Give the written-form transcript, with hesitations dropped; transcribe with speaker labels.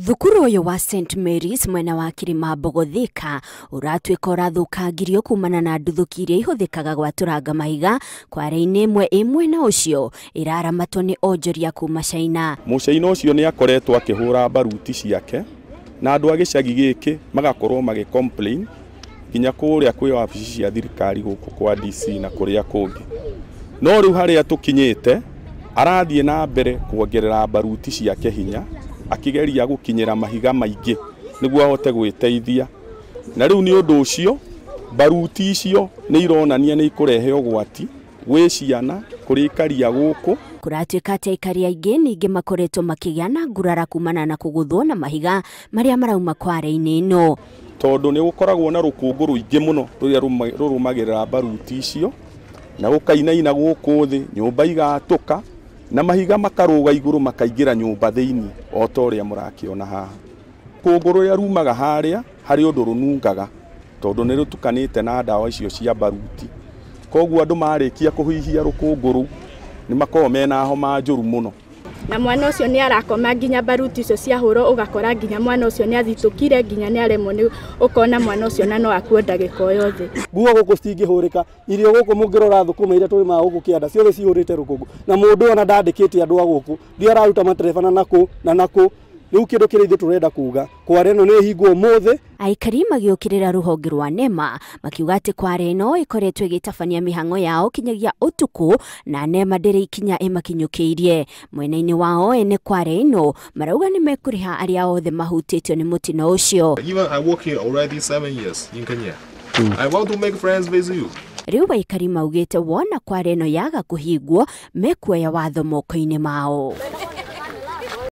Speaker 1: Thukuru ũyũ wa St Mary's mwena wa Kirimambogo Thika ũratuĩka ũrathũkangirio kumana na nduthũki iria ihũthĩkaga gwatũranga mahiga kware-inĩ ĩmwe ĩ mwena ũcio ĩraramatwo nĩ onjoria kuma China.
Speaker 2: Mũcaina ũcio nĩ akoretwo akĩhũra mbaruti ciake na andũ a gĩcagi gĩkĩ magakorwo magĩ complain nginya kũrĩa kwĩ wabici cia thirikari gũkũ kwa DC na kũrĩa kũngĩ. No rĩu harĩa tũkinyĩte arathiĩ na mbere kuongerera mbaruti ciake hinya akigeria gũkinyĩra mahiga maingĩ nĩguo ahote gwĩteithia. Na rĩu nĩ ũndũ ũcio mbaruti icio nĩ ironania nĩ ikũrehe ũgwati gwĩ ciana kũrĩ ikaria gũkũ.
Speaker 1: Kũratuĩka atĩ aikari aingĩ ningĩ makoretwo makĩgĩa na ngurara kumana na kũgũthwo na mahiga marĩa marauma kware-inĩ ĩno,
Speaker 2: tondũ nĩ gũkoragwo na rũkũngũ rũingĩ mũno rũrĩa rũrũmagĩrĩra mbaruti icio na gũkainaina gũkũ thĩ, nyũmba igatũka na mahiga makarũga igũrũ makaingĩra nyũmba thĩinĩ o ta ũrĩa mũrakĩona haha. Rũkũngũ rũrĩa rumaga harĩa harĩ ũndũ rũnungaga tondũ nĩ rũtukanĩte na ndawa icio cia mbaruti. Koguo andũ marĩkia kũhuhia rũkũngũ rũu nĩ makoragwo mena homa njũru mũno.
Speaker 3: Na mwana ũcio nĩ arakoma nginya mbaruti icio ciahũrwo, ũgakora nginya mwana ũcio nĩ athitũkire nginya nĩ aremwo nĩ ũkona mwana ũcio na no akue ndagĩka o yothe.
Speaker 4: Nguo gũkũ citingĩhũrĩka, irio gũkũ mũngĩrora thũkũma iria tũrĩmaga gũkũ kĩanda ciothe cihũrĩte rũkũngũ, na mũndũ ona ndandĩkĩte andũ a gũkũ ndio araruta matereba na nakũ na nakũ. Rĩu kĩndũ kĩrĩa ithuĩ tũrenda kuga kware ĩno nĩ ĩhingwo ũmũthĩ.
Speaker 1: Aikari magĩũkĩrĩra rũhonge rwa NEMA makiuga atĩ kware ĩno ĩkoretwo ĩgĩtabania mĩhang'o yao kinyagia ũtukũ na NEMA ndĩrĩ ikinya ĩmakinyũkĩirie. Mwena-inĩ wao ene kware ĩno marauga nĩ mekũrĩha arĩa othe mahutĩtio nĩ mũtino ũcio.
Speaker 5: Even I work here already 7 years in Kenya. I want to make friends with you.
Speaker 1: Rĩu aikari maugĩte wona kware ĩno yaga kũhingwo mekuoya watho moko-inĩ mao.